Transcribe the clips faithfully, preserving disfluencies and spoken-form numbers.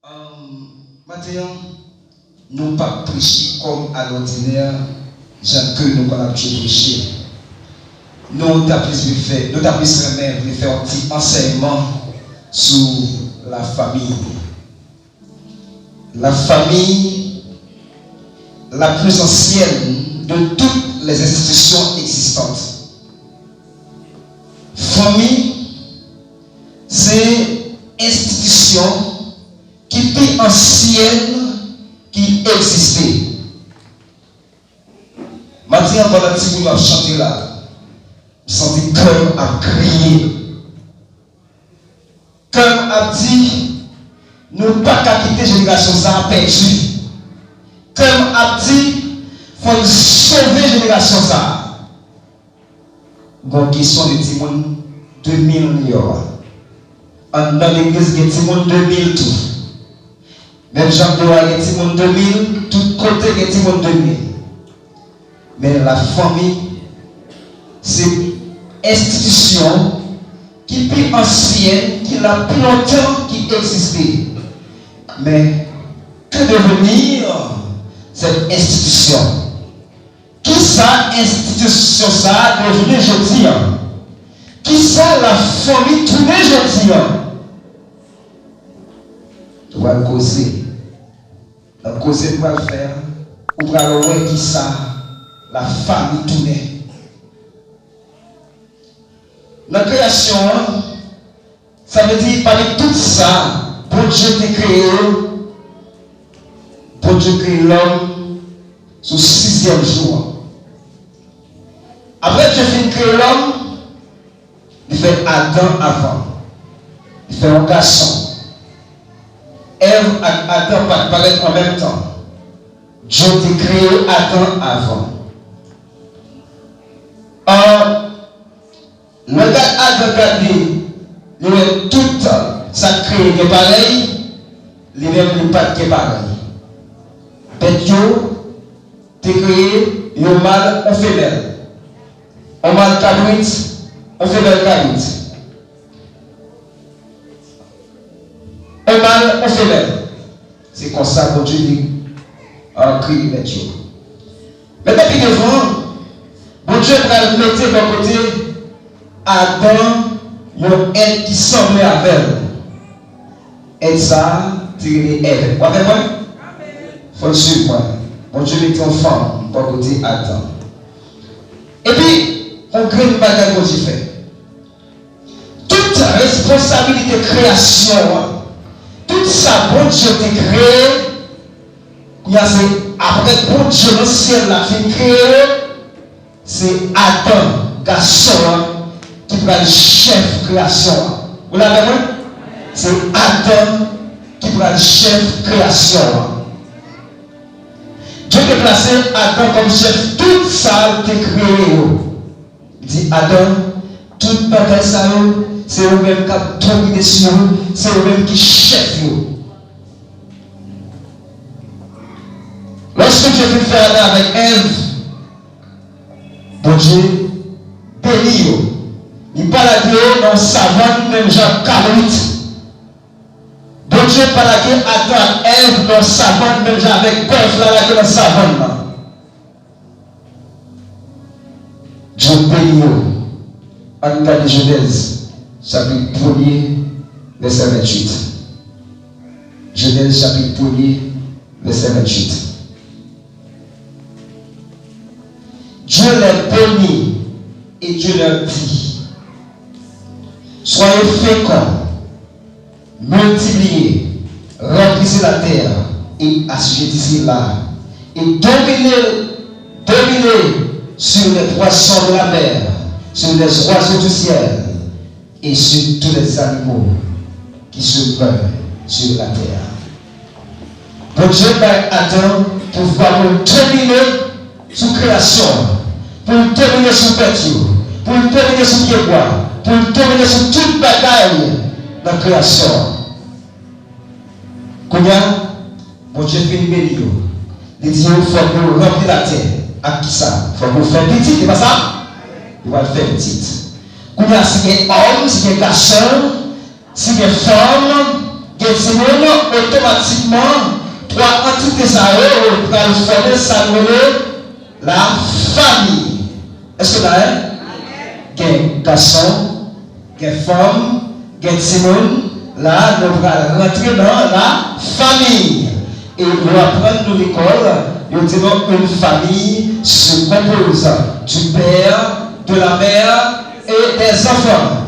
Maten an, nou p ap preche kòm alòdinè, jan ke nou konn abitye preche. Nou ta plis vle fè, nou ta plis renmen vle fè yon ti ansèyman sou la famille. La famille la plus ancienne de toutes les institutions existantes. Fanmi se enstitisyon ki pi ansyèn ki egziste. Maten an, pandan timoun yo ap chante la, m santi kè m ap kriye. Kè m ap di, nou pa ka kite jenerasyon sa a pèdi. Kè m ap di, fò n sove jenerasyon sa a. Gon kesyon de timoun de mil deyò a. Anndan legliz gen timoun de mil tou. Menm jan deyò a gen timoun de mil, tout kote gen timoun de mil. Men lafanmi se enstitisyon ki pi ansyen, ki la pi lontan ki egziste. Men, que devenir cette institution? Kisa enstitisyon sa a devni jodi a? Kisa lafanmi tounen jodi a? Nou pral koze. Nan koze n pral fè a, ou pral wè kisa lafanmi tounen. Nan kreyasyon an, sa vle di, pami tout sa Bondye te kreye yo, Bondye kreye lòm sou sizyèm jou an. Apre Dye fin kreye lòm, li fè Adan avan. Li fè yon gason. Èv ak Adan pa t parèt an menm tan. Dye te kreye Adan avan. An, lè gad Adan gade, li wè tout sa k kreye gen parèy, li menm li pa t gen parèy. Bèt yo te kreye yon mal, yon femèl. Yon mal kabrit, yon femèl kabrit. Yon mal, yon femèl. Se konsa Bondye li, ah, kreye bèt yo. Men depi devan, Bondye pral mete bò kote Adan yon èt ki sanble avè l. Èt sa a te rele Èv. W avèk mwen? Fò n swiv mwen. Bondye mete yon fanm bò kote Adan. Epi, yon grenn bagay Bondye fè. Tout responsabilite kreyasyon an, tout sa Bondye te kreye, kounye a se apre Bondye nan syèl la fin kreye yo, se Adan, gason an, ki pral chèf kreyasyon an. Ou la avè mwen? Se Adan ki pral chèf kreyasyon an. Dye te plase Adan kòm chèf tout sa l te kreye yo. Li di, Adan, tout bagay sa yo, se ou menm k ap domine sou yo, se ou menm ki chèf yo. Lòske Dye fin fè Adan avèk Èv, Bondye beni yo. Li pa lage yo nan yon savann menm jan ak kabrit. Bondye pa lage Adan ak Èv nan yon savann menm jan avèk bèf la lage nan savann nan. Dye beni yo. Ann gade Jenèz, chapit premye, vèsè venntuit. Jenèz, chapit premye, vèsè venntuit. Dieu les bénit et Dieu leur dit, soyez féconds, multipliez, remplissez la terre et assujettissez-la, et dominez, dominez sur les poissons de la mer, sur les oiseaux du ciel et sur tous les animaux qui se meuvent sur la terre. Bondye bay Adan pouvwa pou l domine sou kreyasyon an, pou l domine sou bèt yo, pou l domine sou pyebwa, pou l domine sou tout bagay nan kreyasyon an. Kounye a, Bondye fin beni yo. Li di yo, fòk yo ranpli latè. Ak kisa? Fòk yo fè pitit, se pa sa? Yo pral fè pitit. Kounye a, si gen òm, si gen gason, si gen fanm, gen timoun, otomatikman, twa antite sa yo pral fòme sa nou rele lafanmi. Èske w la, en? Gen gason, gen fanm, gen timoun, la, nou pral rantre nan lafanmi. E yo aprann nou lekòl, yo di nou, une famille se compose du père, de la mère et des enfants.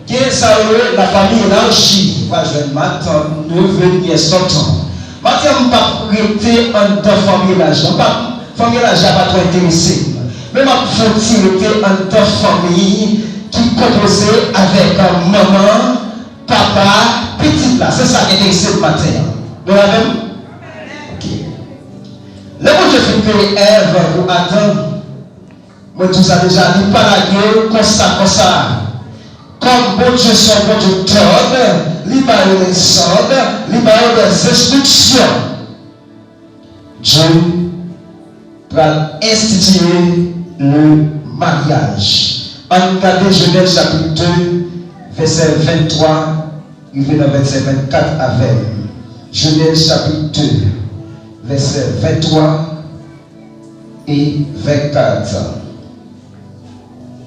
Gen sa yo rele lafanmi elaji. Ou pral jwenn matant, neve, nyès, tonton. Matant, m p ap rete anndan fanmi elaji. M p ap, fanmi elaji a pa twò enterese m. Men m ap fouti rete anndan fanmi ki konpoze avèk manman, papa, pitit la. Se sa k enterese m maten an. Nou la avè m? Ok. Lè Bondye fin kreye Èv pou Adan, mwen di w sa deja, li pa lage yo konsa, konsa. Kòm Bondye se yon Bondye dòd, li ba yo lèzòd, li ba yo dèzenstriksyon. Dieu pral enstitiye le maryaj. Ann gade Jenèz chapit de, vèsè venntwa, rive nan vèsè vennkat avè m. Jenèz chapit de, vèsè venntwa e vennkat.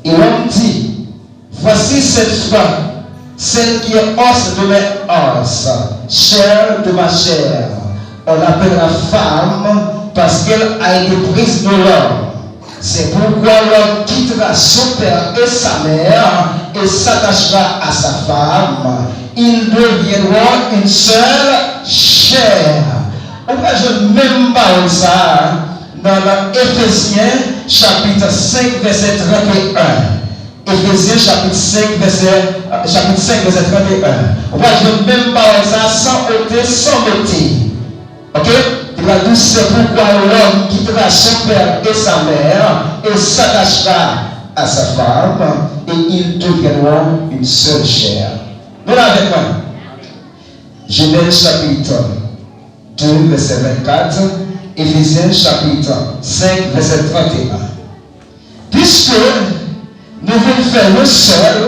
Et l'homme dit, voici cette femme, celle qui est os de mes os, chair de ma chair. On l'appellera femme parce qu'elle a été prise de l'homme. C'est pourquoi l'homme quittera son père et sa mère et s'attachera à sa femme. Ils deviendront une seule chair. Ou ka jwenn menm pawòl sa a nan, nan Efezyen chapit senk vèsè trannteyen. Efezyen chapit senk vèsè, chapit senk vèsè trannteyen. Ou pral jwenn menm pawòl sa a san ote, san mete. Ok? Li pral di, c'est pourquoi l'homme quittera son père et sa mère et s'attachera à sa femme et ils deviendront une seule chair. Nou la avèk mwen? Jenèz chapit de, vèsè vennkat, Efezyen chapit senk, vèsè trannteyen. Piske nou vin fè yon sèl,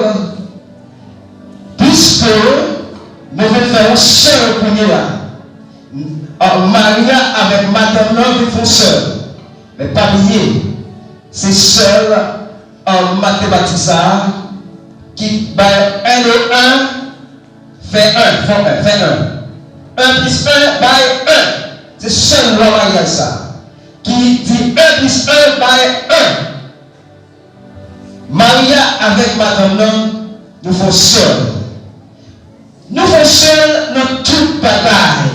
piske nou vin fè yon sèl kounye a, a, mari a avèk madanm nan vin fè yon sèl. Men pa bliye, se sèl, a, matematik sa a ki bay un et un, fè un, fè un, fè un. Un plis un bay un. Se sèl lwa maryaj sa a ki di un plis un bay un. Mari a avèk madanm nan, nou fè yon sèl. Nou fè yon sèl nan tout bagay.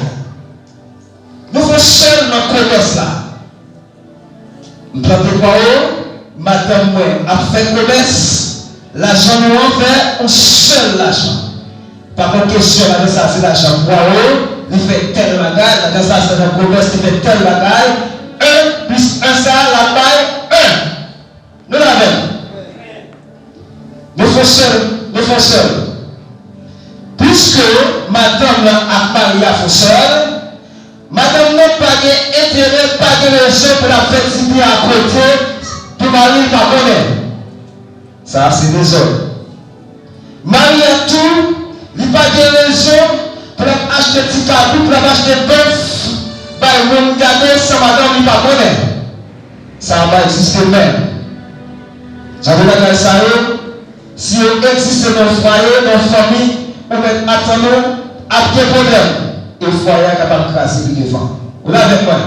Nou fè yon sèl nan komès la. M plante pwawo, madanm mwen ap fè komès, lajan nou an fè yon sèl lajan. Pa konn kesyon, lajan sa se lajan pwawo, li fè tèl bagay, lajan sa se lajan komès, li fè tèl bagay, un plis un sa, l ap bay un. Nou la avè m? Nou fè sèl, nou fè sèl. Piske madanm nan ak mari a fè sèl, madanm nan pa gen enterè, pa gen rezon pou l ap fè ti byen akote pou mari l pa konnen. Sa a se dezòd. Mari a tou, li pa gen rezon pou l ap achte ti kabrit, pou l ap achte bèf, bay moun gade san madanm li pa konnen. Sa a pa egziste menm. Jan de bagay sa yo, si yo egziste nan fwaye, nan fanmi, ou mèt atann ou ap gen pwoblèm. E fwaye a kapab kraze pi devan. Ou la avèk mwen?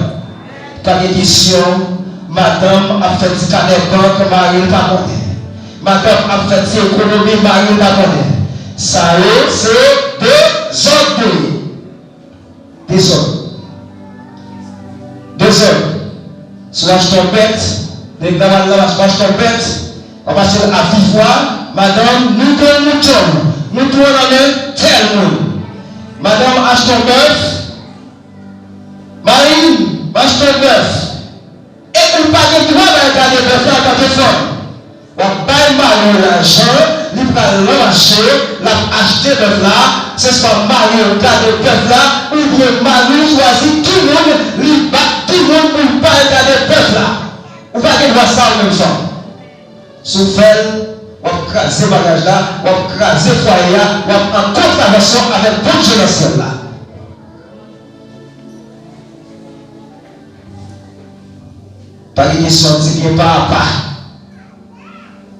Pa gen kesyon, madanm ap fè ti kanè bank, mari l pa konnen. Madanm ap fè ti ekonomi, mari l pa konnen. Sa yo se dezòd yo ye. Dezòd. Dezòd. Si w achte yon bèt, nèg la pral nan mache, w achte yon bèt, w ap achte l a vivwa, madanm, nou gen yon mouton, mouton an nan men tèl moun. Madanm achte yon bèf, mari m, m achte yon bèf. E ou pa gen dwa bay gade bèf la antanke fanm. W ap bay mari w lajan, li pral nan mache, l ap achte bèf la, se swa mari w gade bèf la, oubyen mari w chwazi ki moun li bat, ki moun pou l bay gade bèf la. Ou pa gen dwa sa ou menm fanm. Si w fè l, w ap kraze maryaj la, w ap kraze fwaye a, w ap an kontravansyon avèk Bondye nan syèl la. Kesyon ti byen pa apa.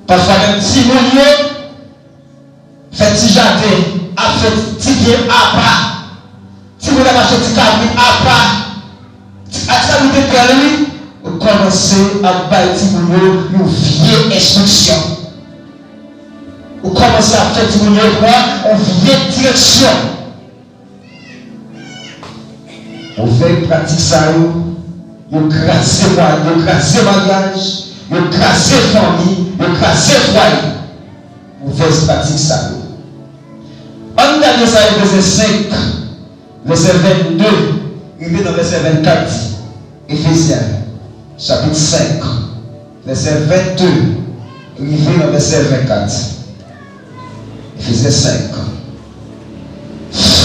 Pafwa menm timoun yo fè ti jaden, ap fè ti byen apa. Timoun ap achte ti kabrit apa. Ti, ak sa nou te pran li, ou kòmanse ap bay timoun yo yon vye enstriksyon. Ou kòmanse ap fè timoun yo pran yon vye direksyon. Movèz pratik sa yo, yo kraze fwa, yo kraze maryaj, yo kraze fanmi, yo kraze fwaye. Movèz pratik sa yo. Ann gade sa Efezen senk, vèsè vennde rive nan vèsè vennkat di. Efezyen, chapit senk, vèsè vennde rive nan vèsè vennkat. Efezyen senk.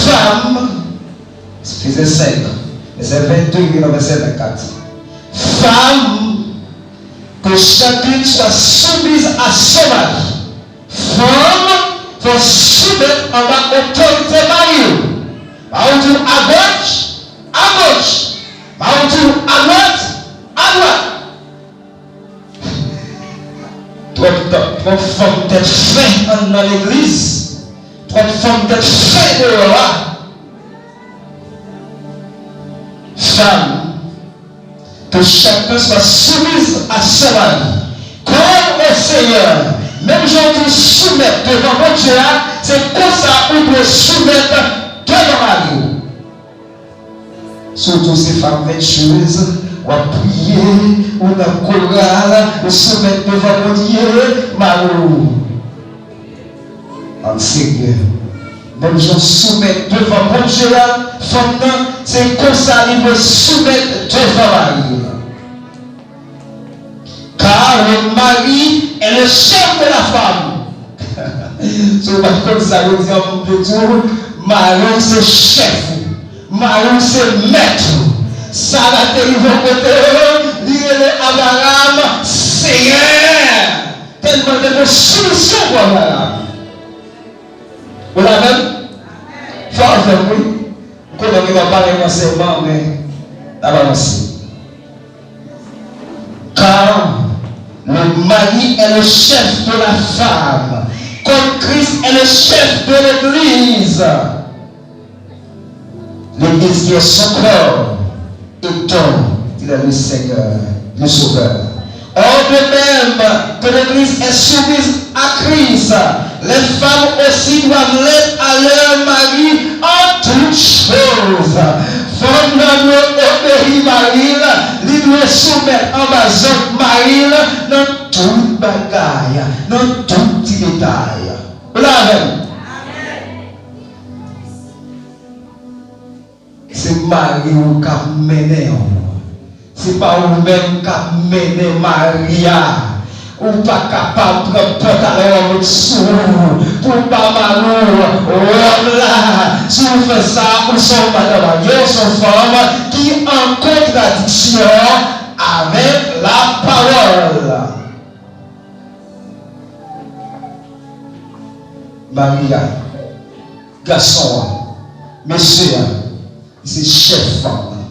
Fanm, Efezyen senk, vèsè vennde rive nan vèsè vennkat. Fanm, que chacune soit soumise à son mari. Fanm, fò soumèt anba otorite mari w. Mari w di w agoch, agoch. Mari w di w adwat, adwat. Twòp, twòp fanm tèt fen anndan legliz. Twòp fanm tèt fen deyò a. Fanm, que chacun soit soumise à son mari, comme au Seigneur. Menm jan w di w soumèt devan Bondye a, se konsa ou dwe soumèt devan mari w. Sitou se fanm vètyez, w ap priye, ou nan koral, ou soumèt devan Bondye, mari w. An serye. Menm jan w soumèt devan Bondye a, fanm nan, se konsa li dwe soumèt devan mari l. Car le mari est le chef de la femme. Si w pa t konn sa yo di an, m te di w, mari w se chèf ou. Mari w se mèt ou. Sara te rive yon kote, li rele Abraram Seyè. Tèlman l te gen soumisyon pou Abraram. Ou la menm? Fò avè m, wi. M konnen w gen yon parèy ansèyman, men n ap avanse. Car le mari est le chef de la femme, comme Christ est le chef de l'Église. L'Église qui est son corps et dont il est le Seigneur, le Sauveur. Or, de même que l'Église est soumise à Christ, les femmes aussi doivent l'être à leur mari en toutes choses. Fanm nan dwe obeyi mari l, li dwe soumèt anba zòd mari l nan tout bagay, nan tout ti detay. Ou la avè m? Se mari w k ap mennen w. Se pa ou menm k ap mennen mari a. Ou pa kapab pran pantalon an met sou ou pou w ba mari w wòb la. Si w fè sa, ou se yon madanm, ou se yon fanm ki an kontradiksyon avèk lapawòl. Mari a, gason an, mesye a, li se chèf fanm nan.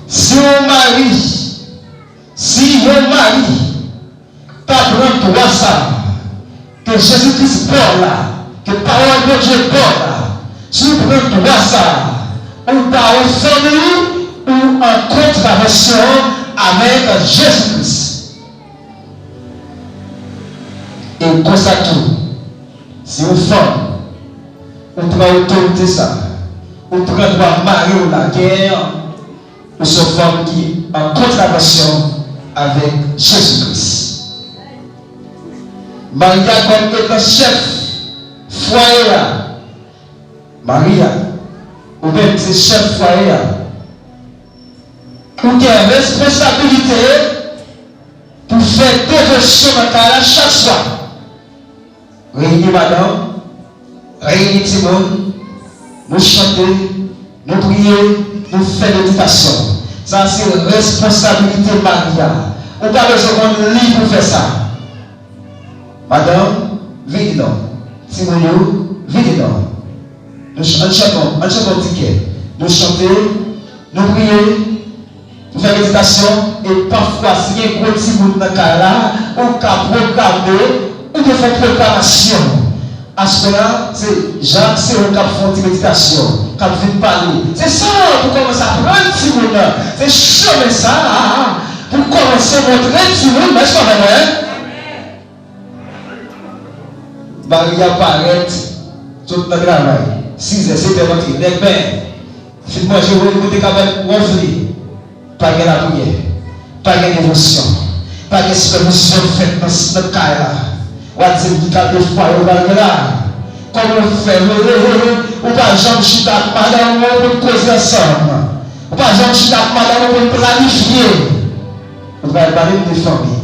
Si yon mari, si yon mari pa pran dwa sa a ke Jezi Kris ba w la, ke pawòl Bondye ba w la, si w pran dwa sa a, ou ba w fanmi ou an kontravèsyon avèk Jezi Kris. E konsa tou, si yon fanm, ou pran otorite sa, ou pran dwa mari w la genyen an, ou se yon fanm ki an kontravèsyon avèk Jezi Kris. Mari a kòm etan chèf fwaye a, mari a, ou menm se chèf fwaye a, ou gen responsabilite pou fè devosyon nan kay la chak swa. Reyini madanm, reyini timoun, nou chante, nou priye, nou fè meditasyon. Sa se responsabilite mari a. Ou pa bezwen konn li pou fè sa. Madanm, vini non. Timoun yo, vini non. Nou ch-, ann chante, ann chante yon ti kè. Nou chante, nou priye, Fè meditasyon, e pafwa, si gen gwo timoun nan kay la, ou ka pwograme, ou te fè pwogramasyon. Aswè a, se Jan ak Sewon k ap fè yon ti meditasyon, k ap vin pale. Se sa pou kòmanse aprann timoun nan. Se chemen sa pou kòmanse montre timoun, èske w avè mwen? Mari a parèt, sot nan travay. Sizè, setè, rantre. Nèg benyen. Fin manje, voye kote k avèk wòf li. Pa gen lapriyè. Pa gen devosyon. Pa gen sipèvizyon fèt nan, nan kay la. W a di m ki kalite fwaye w pral gen la. Kòman w fè, ou pa janm chita ak madanm ou pou n koze ansanm. Ou pa janm chita ak madanm ou pou n planifye. Ou pral pale m de fanmi.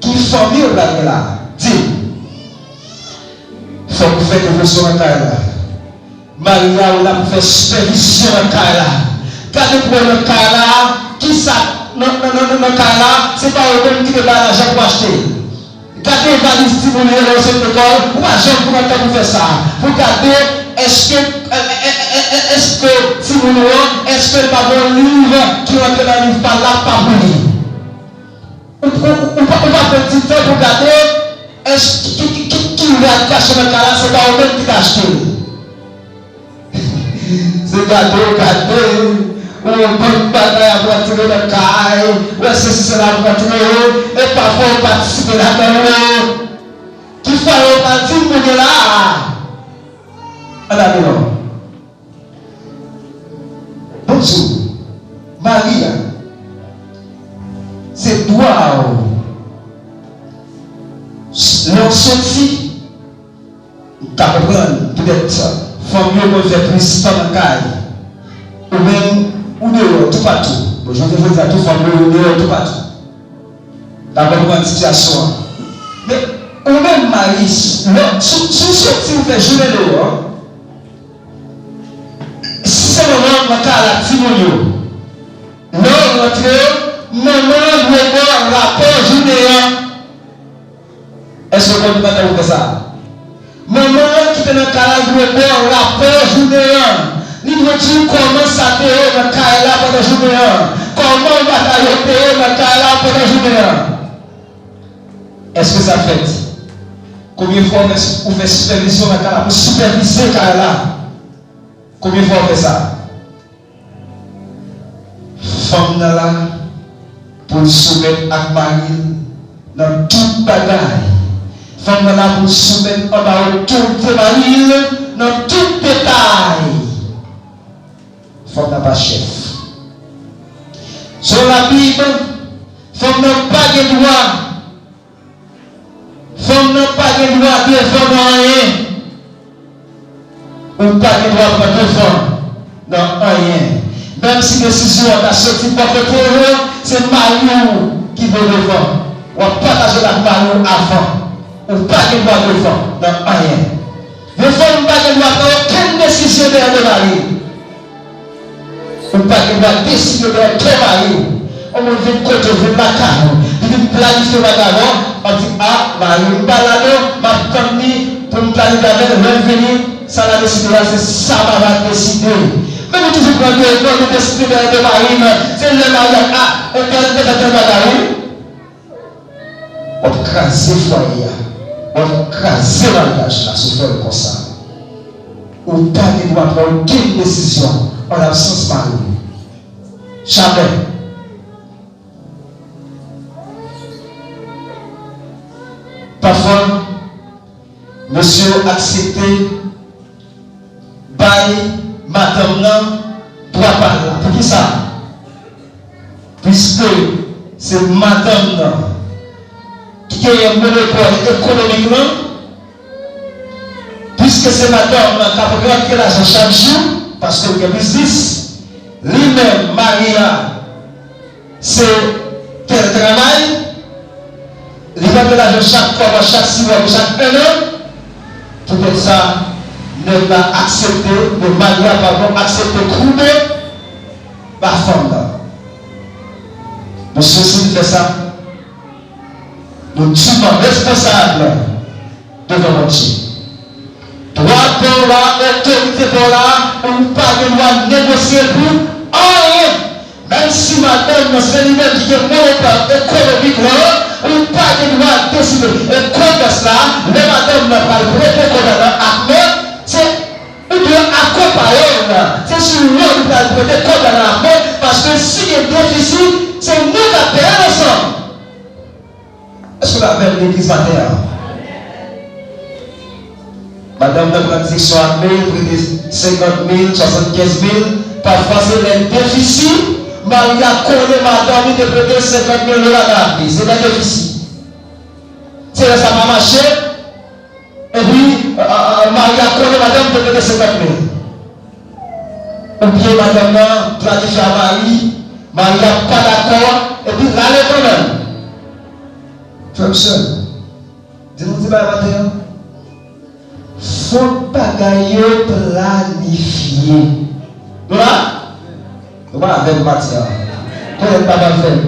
Ki fanmi w pral gen la? Di m. Fòk ou fè devosyon nan kay la. Mari a ou la pou fè sipèvizyon nan kay la. Gade pou wè nan kay la, kisa nan, nan, nan, nan, nan kay la, se pa ou menm ki te bay lajan pou achte l. Gade valiz timoun yo lè yo sot lekòl, ou pa janm pran tan pou fè sa. Pou gade, èske, è, è, è, è, è, èske timoun ou an, èske l pa gen yon liv ki rantre nan liv pa l la, pa pou li? Ou, ou, ou pa, ou pa pran ti tan pou gade, èske ki, ki, ki, ki rad k achte nan kay la, se pa ou menm ki t achte l. Se gade w gade, ou yon bann bagay ap rantre nan kay, ou wè sesi sela ap rantre, e pafwa ou patisipe ladan l. Ki fwaye w pral di m pou gen la a? Ann ale non. Bonjou, Mari a, se dwa w. Lè w soti, m ka konprann, petèt, fanm yo konn fè plis tan nan kay. Ou menm, ou deyò, toupatou. Bon, jodi jodi a, tout fanm yo, yo deyò, toupatou. N ap konprann sitiyasyon an. Men, ou menm, mari, lè, si, si w soti, ou fè jounen deyò, si se manman w nan kay la ak timoun yo, lè w rantre, manman an dwe ba w rapò jounen an. Èske w konn pandan w fè sa? Manman an ki te nan kay la dwe ba w rapò jounen an. Li dwe di w kòman sa te ye nan kay la pandan jounen an. Kòman bagay yo te ye nan kay la pandan jounen an. Èske sa fèt? Konbyen fwa ou fè, ou fè sipèvizyon nan kay la pou sipèvize kay la? Konbyen fwa ou fè sa? Fanm nan la pou l soumèt ak mari l nan tout bagay. Fanm nan la pou l soumèt anba otorite mari l nan tout detay. Fanm nan pa chèf. Selon Labib, fanm nan pa gen dwa Fanm nan pa gen dwa devan nan anyen. Ou pa gen dwa pran devan nan anyen. Menm si desizyon an ta soti bò kote w, se mari w ki dwe devan. W ap pataje l ak mari w avan. Ou pa gen dwa devan nan anyen. Yon fanm pa gen dwa pran okenn desizyon dèyè do mari l. Ou pa gen dwa deside dèyè do mari w. Yon moun vin kote w, vin lakay ou, li vin planifye bagay ou, w ap di, a, mari m pa la non, m ap tann li pou m planifye avè l, lè l vini, sa l a deside la, se sa m ava deside. Men nou toujou pran de, non, nou deside dèyè do mari m, se lè mari a, a, entèl te fè tèl bagay, wi. W ap kraze fwaye a. W ap kraze maryaj la si w fè l konsa. Ou pa gen dwa pran okenn desizyon an absans mari w. Jamè. Pafwa, mesye yo aksepte bay madanm nan dwa pa l la. Poukisa? Piske se madanm nan ki genyen monopòl ekonomik lan, piske se madanm nan k ap rantre lajan chak jou, paske l gen biznis, li menm, mari a, se tèl travay, li rantre lajan chak twa mwa, chak sis mwa, chak enn an. Poutèt sa, nèg la aksepte, men mari a, padon, aksepte koube ba fanm nan. Mesye, si n fè sa, nou diman responsab devan Bondye. Dwa pa w la, otorite pa w la, ou pa gen dwa negosye pou anyen. Menm si ma-, Madanm nan se li menm ki gen monopòl ekonomik lan, ou pa gen dwa deside. E kòdans la, lè madanm nan pral prete kòdans lan ak mèt, se oubyen akonpayan l, se sou lòd ou pral prete kòdans lan ak mèt, paske si gen defisi, se nou k ap peye l ansanm. Èske w avè m legliz maten an? Madanm nan pran diksyon ak mil, prete senkant mil, swasannkenz mil. Pafwa se lè defisi, mari a konnen madanm li te prete senkant mil dola nan ak li. Se lè defisi. Se lè sa pa mache, epi, a, a, a, mari a konnen madanm te prete senkant mil. Oubyen madanm nan planifye a mari, mari a pa dakò, epi l ale kanmenm. Frè m, sè m, di nou ti bagay maten an. Fòk bagay yo planifye. Nou la? Nou pa avè m maten an. Konnen m pa pral fè l.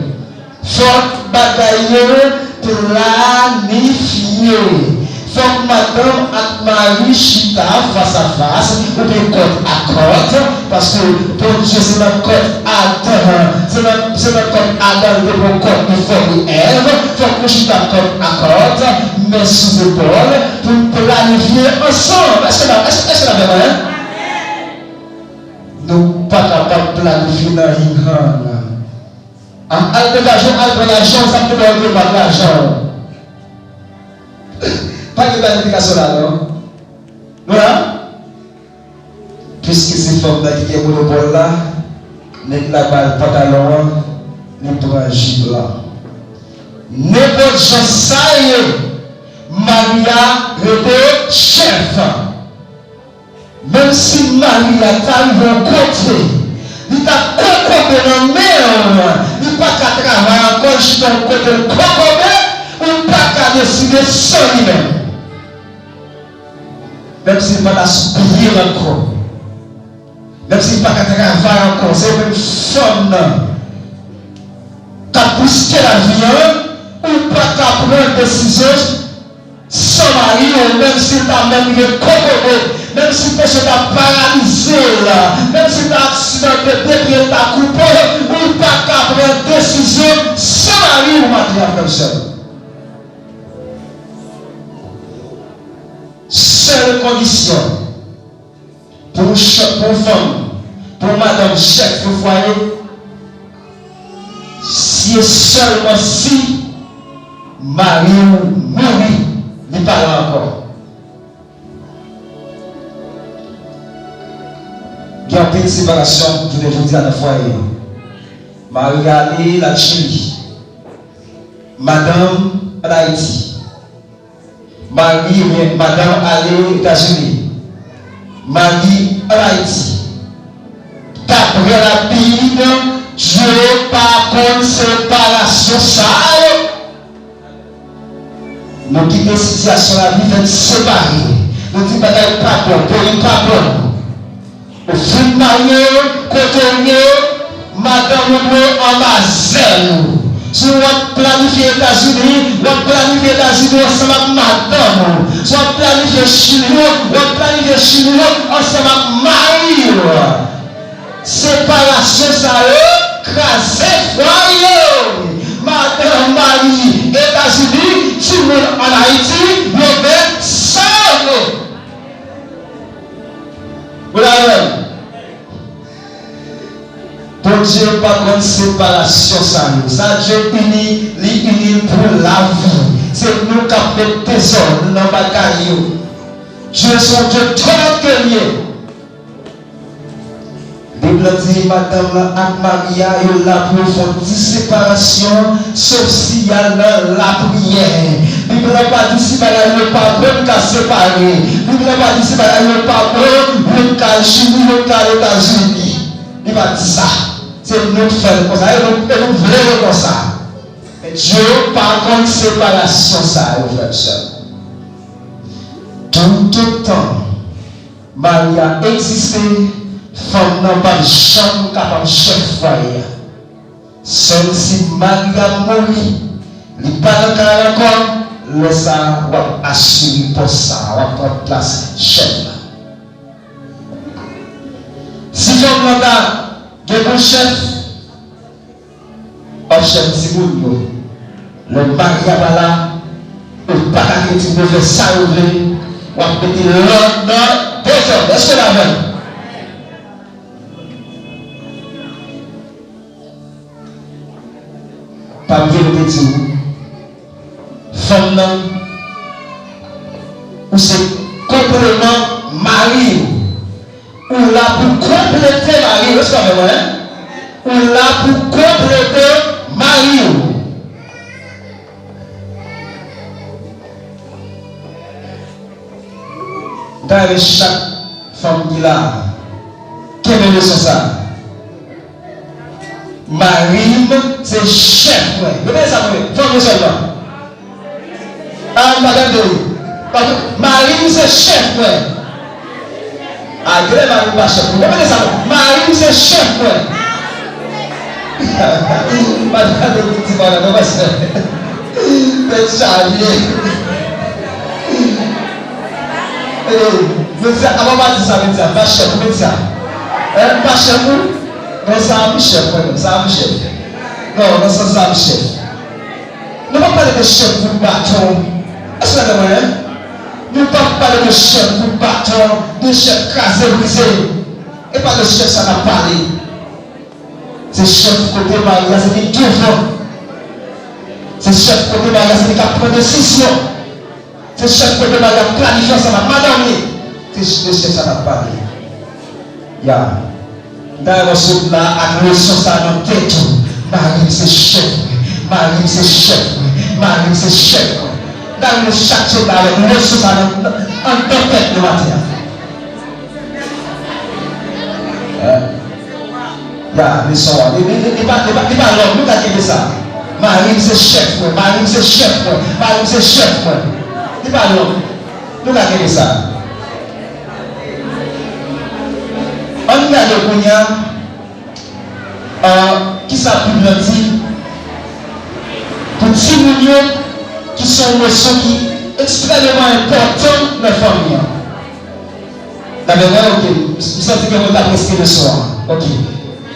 Fòk bagay yo planifye. Fòk madanm ak mari chita fas a fas, oubyen kòt a kòt, paske Bondye se nan kòt Adan, se nan, se nan kòt Adan li te pran kòt li fòme Èv. Fòk nou chita kòt a kòt, men sou zepòl, pou n planifye ansanm. Èske n ap, èske, èske n ap avè mwen? Nou pa kapab planifye nan hinghang. A, al degaje w, al pran lajan w, sa m te ba w, te ba w lajan w. Pa gen planifikasyon la, non. Nou la? Piske se fanm nan ki gen monopòl la, nèg la ba l pantalon an, li pran jip lan. Nenpòt jan sa ye, mari a rete chèf. Menm si mari a ta rive yon kote, li ta kokobe nan men w, li pa ka travay ankò, l chita yon kote l kokobe, ou pa ka deside san li menm. Menm si li pa ta sou pye l ankò, menm si li pa ka travay ankò, se ou menm fanm nan k ap riske lavi an, ou pa ka pran desizyon san mari w, menm si l ta menm rive kokobe, menm si peche ta paralize l, menm si l ta aksidante, de pye l ta koupe, ou pa ka pran desizyon san mari w, maten an, frè m, sè m. Sèl kondisyon pou yon ch-, pou yon fanm, pou yon madanm chèf yon fwaye, si e sèlman si mari w mouri, li pa la ankò. Gen anpil separasyon jounen jodi a nan fwaye yo. Mari ale, l al Chili. Madanm ann Ayiti. Mari oubyen madanm ale Etazini. Mari ann Ayiti. Daprè Labib, Dye pa konn separasyon sa yo. Nou kite sitiyasyon lavi fè n separe. Nou di bagay pa bon, peyi pa bon. Ou fin marye, kote w ye, madanm ou dwe anba zèl ou. Si w ap planifye Etazini, w ap planifye Etazini ansanm ak madanm ou. Si w ap planifye Chili, w ap planifye Chili ansanm ak mari w. Separasyon sa yo kraze fwaye. Madanm, mari Etazini, timoun ann Ayiti, yo bèl sa yo vle. Ou la menm? Bondye pa konn separasyon sa yo. Sa Dye ini, li ini l pou lavi. Se nou k ap met dezòd nan bagay yo. Dye se yon Dye tòlòt ke l ye. Bib la di madanm lan ak mari a, yo la pou yo fè yon ti separasyon, sof si y al nan lapriyè. Bib la pa di si bagay yo pa bon, n ka separe. Bib la pa di si bagay yo pa bon, youn ka al Chili, youn ka al Etazini. Li pa di sa. Se nou k fè l konsa, e nou, e nou vle l konsa. Men Dye pa konn separasyon sa yo, frè m, sè m. Toutotan mari a egziste, fanm nan p ap janm kapab chèf fwaye a. Sèl si mari a mouri, li pa nan kay la ankò, lè sa a, w ap asire pòs sa a, w ap pran plas chèf la. Si fanm nan ta gen pou chèf, Chèf timoun yo. Lè mari a pa la, yo pa ka kite timoun yo fè sa yo vle, w ap mete lòd nan dezòd. Èske n avè m? Pa bliye m te di w, fanm nan, ou se konpleman mari w. Ou la pou konplete mari w. Èske w avè mwen? Ou la pou konplete mari w. M ta renmen chak fanm ki la kenbe leson sa a. Mari m se chèf mwen. Repete sa pou mwen. Fò m sèlman. Ah, m pa tande. Mari m se chèf mwen. Ah, genlè mari m pa chèf mwen. Repete sa pou mwen. Mari m se chèf mwen. M pa tande ki di bagay non, pastè. Tèt chaje. Eh, medya, avan pa di sa, medya, m pa chèf ou, medya. Eh, m pa chèf ou? Non, sa a m chèf, mwen menm, sa a m chèf. Non, nan sans sa a m chèf. Nou pa pale de chèf kout baton. Èske w tande mwen, en? Nou pa pale de chèf kout baton, de chèf kraze brize. E pa de chèf sa n ap pale. Se chèf kote mari a se li devan. Se chèf kote mari a se li k ap pran desizyon. Se chèf kote mari a ap planifye ansanm ak madanm li. Se de chèf sa n ap pale. Ya. M ta renmen w sot la ak leson sa nan tèt ou. Mari m se chèf mwen. Mari m se chèf mwen. Mari m se chèf mwen. M ta renmen chak sot la avèk leson sa nan, nan, anndan tèt nou maten an. Eh. Ya, leson an. Li, li, li, li pa, li pa, li pa long, nou ka kenbe sa. Mari m se chèf mwen, mari m se chèf mwen, mari m se chèf mwen. Li pa long. Nou ka kenbe sa. Ann gade kounye a, ah, kisa Bib lan di pou timoun yo, ki se yon leson ki ekstrèmeman enpòtan nan fanmi an. N avè mwen, ok. M santi ke mwen t ap respekte leson an. Ok.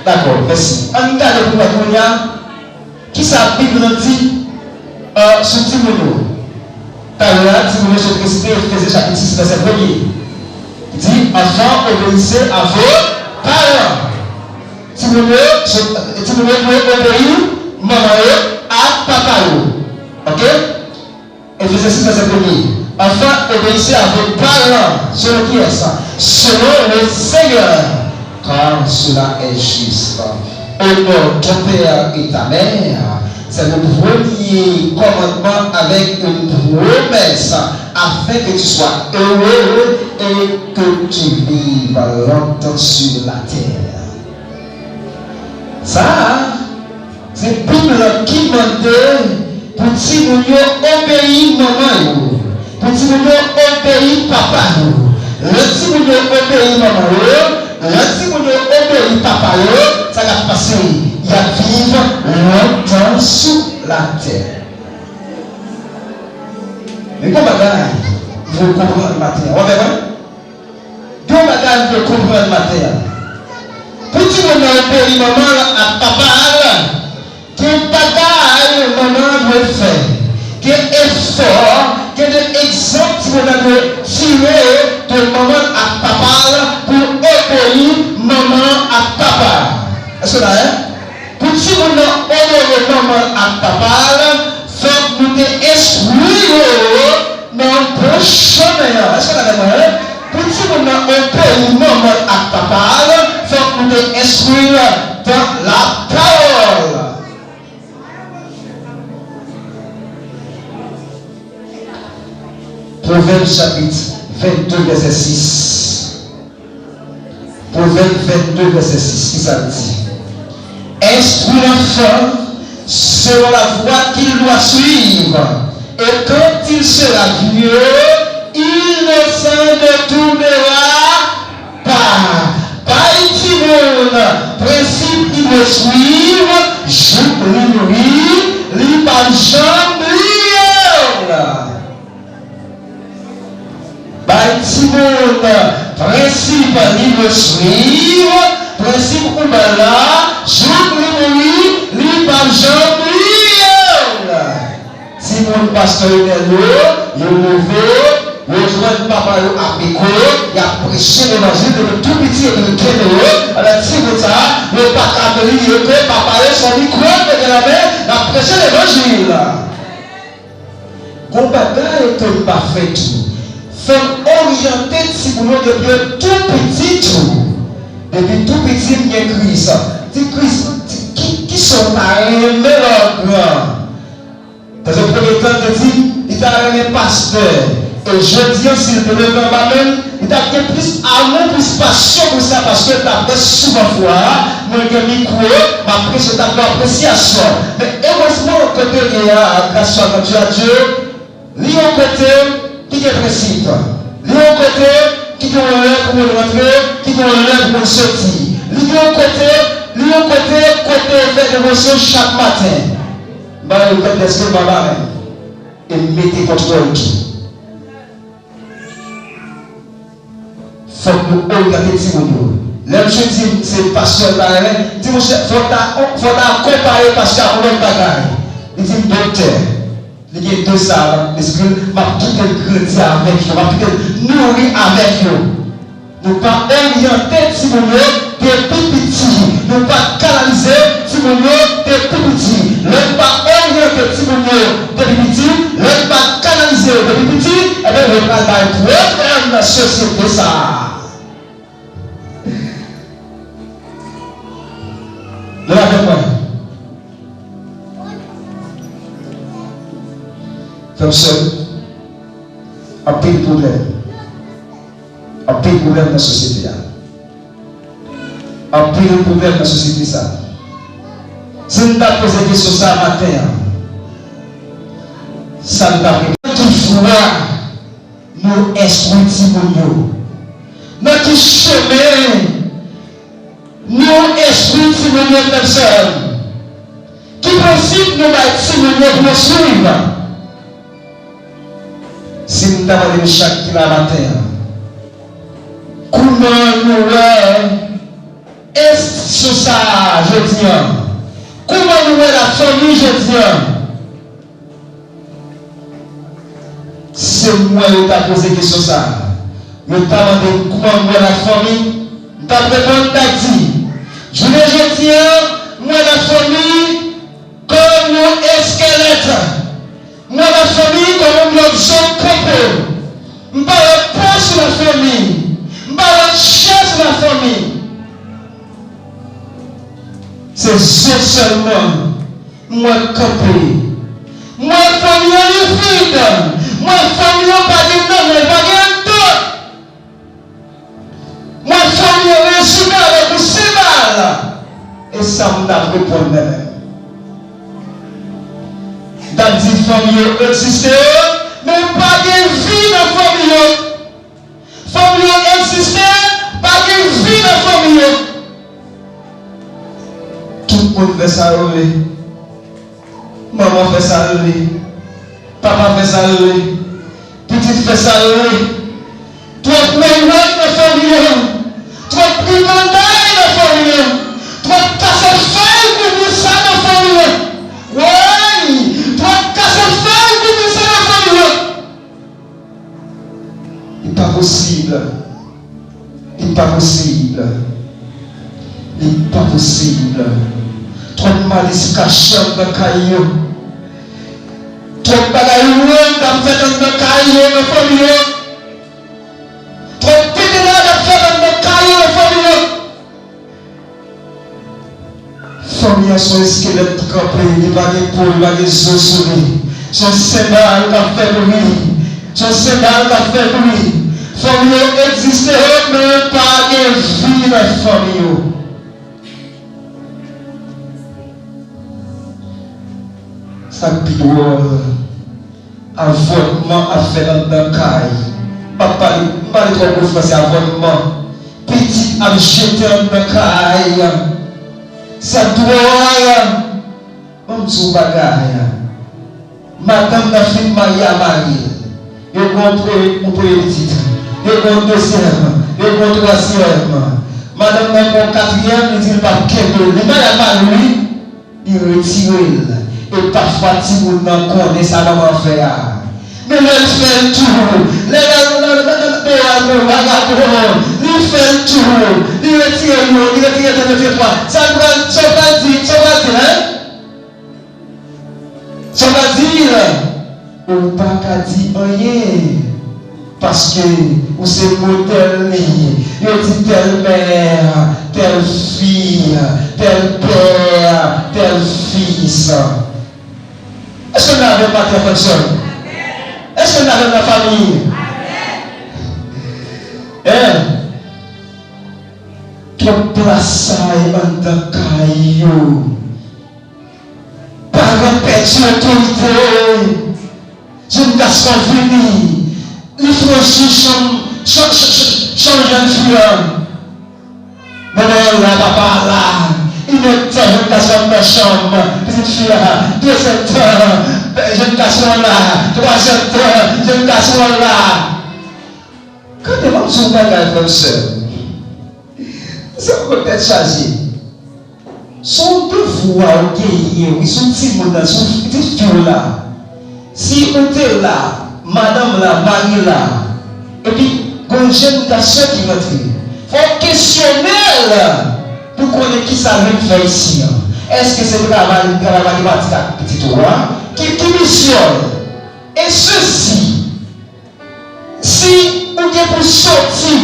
Dakò, mèsi. Ann gade pou wè kounye a kisa Bib lan di, euh, sou timoun yo. Talè a, timoun yo sot resite Efezen chapit sis, vèsè premye. Li di, enfants, obéissez à vos parents. Timoun yo, sot, timoun yo dwe obeyi manman yo ak papa yo. Ok? Efezen sis, vèsè premye. Enfants, obéissez à vos parents. Selon qui est ça? Selon le Seigneur, car cela est juste. Honore ton père et ta mère. C'est le premier commandement avec une promesse, afin que tu sois heureux et que tu vives longtemps sur la terre. Sa a, se Bib lan ki mande pou timoun yo obeyi manman yo, pou timoun yo obeyi papa yo. Lè timoun yo obeyi manman yo, lè timoun yo obeyi papa yo, sa k ap pase? Y ap viv lontan sou latè. Men gon bagay m vle w konprann maten an. W avè mwen? Gen yon bagay m vle konprann maten an. Pou timoun nan obeyi manman l ak papa l, gen bagay manman an dwe fè. Gen efò, gen de egzanp timoun nan dwe tire de manman l ak papa l pou obeyi manman l ak papa l. Èske w la, en? Pou timoun nan onore manman l ak papa l, fòk nou te enstwi yo nan bon chemen an. Èske w avè mwen? Pou timoun nan obeyi manman l ak papa l, fòk nou te enstwi l dans la parole. Pwovèb chapit vennde, vèsè sis. Pwovèb vennde, vèsè sis, kisa l di? Instruis l'enfant selon la voie qu'il doit suivre, et quand il sera vieux, il ne s'en détournera pas. Bay timoun prensip li dwe swiv jouk li mouri, li p ap janm bliye l. Bay timoun prensip li dwe swiv, prensip ou ba l la, jouk li mouri, li p ap janm Pastè yo nèl yo, yo leve, yo jwenn papa yo ak mikwo, y ap preche levanjil depi tou piti epi yo kenbe yo. Anben, timoun sa a, yo pa ka bliye ke papa yo se yon mikwo yo mete nan men, y ap preche levanjil. Gon bagay ke m pa fè tou. Fò n oryante timoun yo depi yo tou piti tou. Depi tou piti, m gen Kris. Di Kris, di, ki, ki sa w ta renmen lè w gran? Paske premye tan, l te di, li ta renmen pastè. E jodi a, si l te leve anba men l, li t ap gen plis amou, plis pasyon pou sa, paske l t ap resevwa fwa a. Mwen gen mikwo, m ap preche tablo apresyasyon. Men erezman, kote l ye a, gras a Bondye, a Dye, li yon kote ki gen prensip. Li yon kote ki gen yon lè pou moun rantre, ki gen yon lè pou moun soti. Li gen yon kote, li yon kote, kote yo fè devosyon chak maten. M pa wè yo kòb dèske m pa ba menm. E m mete kontwòl tou. Fòk nou oryante timoun yo. Lè misye di m se pastè l ta renmen, m di monchè, fò w ta, fò w ta konpare pastè ak yon lòt bagay. Li di m doktè. Li gen de sa nan lespri l, m ap kite l grandi avèk yo, m ap kite l nouri avèk yo. Nou pa oryante timoun yo depi piti. Nou pa kanalize timoun yo depi piti. Lè n pa oryante timoun yo depi piti, lè n pa kanalize yo depi piti, ebyen, yo pral bay pwoblèm nan sosyete sa a. Nou avèk mwen? Frè m, sè m, anpil pwoblèm. Anpil pwoblèm nan sosyete a. Anpil pwoblèm nan sosyete sa. Si n ta poze kesyon sa maten an, sa n t ap reponn? Ki fwa nou enstwi timoun yo? Nan ki chemen nou enstwi timoun yo, frè m, sè m? Ki prensip nou bay timoun yo pou yo swiv? Si m ta mande nou chak ki la maten an, kouman nou wè enstitisyon sa a jodi an? Kouman nou wè lafanmi jodi an? Si m wè yo ta poze kesyon sa a, yo ta mande m kouman m wè lafanmi, m t ap reponn, m t ap di, jounen jodi an, m wè lafanmi kòm yon eskèlèt. M wè lafanmi kòm yon blòk zòn kanpe. M pa wè po sou lafanmi. M pa wè chè sou lafanmi. Se zo sèlman m wè kanpe. M wè fanmi an li vid. M wè fanmi an pa gen nanm, li pa gen anndan. Mwen fanmi yo rezime avèk yon senbal. E sa m t ap reponn mwen menm. M t ap di fanmi yo egziste, men pa gen vi nan fanmi yo. Fanmi yo egziste, pa gen vi nan fanmi yo. Tout moun fè sa yo vle. Manman fè sa l vle. Papa fè sa l vle. Pitit fè sa l vle. Twòp mewòd nan fanmi an. Twòp briganday nan fanmi an. Twòp kase fèy kouvri sa nan fanmi an. Woy! Twòp kase fèy kouvri sa nan fanmi an. Li pa posib. Li pa posib. Li pa posib. Twòp malis kache anndan kay yo. Twòp bagay wrong k ap fèt anndan kay yo, nan fanmi yo. Twòp tete la k ap fèt anndan kay yo, nan fanmi yo. Fanmi an se yon eskelèt ki kanpe, li pa gen po, li pa gen zo sou li. Se yon senbal k ap fè bri. Se yon senbal k ap fè bri. Fanmi yo egziste, men pa gen vi nan fanmi yo. Sa k pi dwòl, avòtman ap fèt anndan kay. M ap pale, m pale twò gwo franse, avòtman. Pitit ap jete anndan kay. Sa dwòl. Ban m di w bagay. Madanm nan fin marye a mari l. Yo gen yon premye, yon premye pitit. Yo gen yon dezyèm. Yo gen yon twazyèm. Madanm nan gen yon katriyèm, li di l p ap kenbe l. Li marye ak mari l, wi. Li retire l. E pafwa timoun nan konnen sa manman an fè a. Men lè l fè l tou, lè l al nan, nan, nan, nan, nan, nan vagabon, li fè l tou, li retire yon, li retire de, retire twa. Sa l pral, sa l pral di, sa l pral di, en? Sa l pral di, ou pa ka di anyen. Paske ou se modèl li. Yo di tèl mè, tèl fi, tèl pè, tèl fis. Èske n avè m maten, frè m, sè m? Èske n avè m nan fanmi? Hein? Twòp plasay anndan kay yo. Paran pèdi otorite. Jenn gason vini, li franchi chanm, chanm, chanm, chanm, chanm jèn fi an. Manman an la, papa a la. Inèdtan, jenn gason an nan chanm pitit fi a. Dezyèdtan, jenn gason an la. Twazyèdtan, jenn gason an la. Gade, m ap di w yon bagay, frè m, sè m. Se yon tèt chaje. Se yon devwa ou genyen, wi, sou timoun nan, sou pitit fi w la. Si ou te la, madanm la, mari la, epi gon jèn gason ki rantre, fò w kesyone l pou konnen kisa l vin fè isi an. Èske se travay, travay matematik ak pitit ou a? Ki, ki misyon l? E sesi, si ou gen pou soti,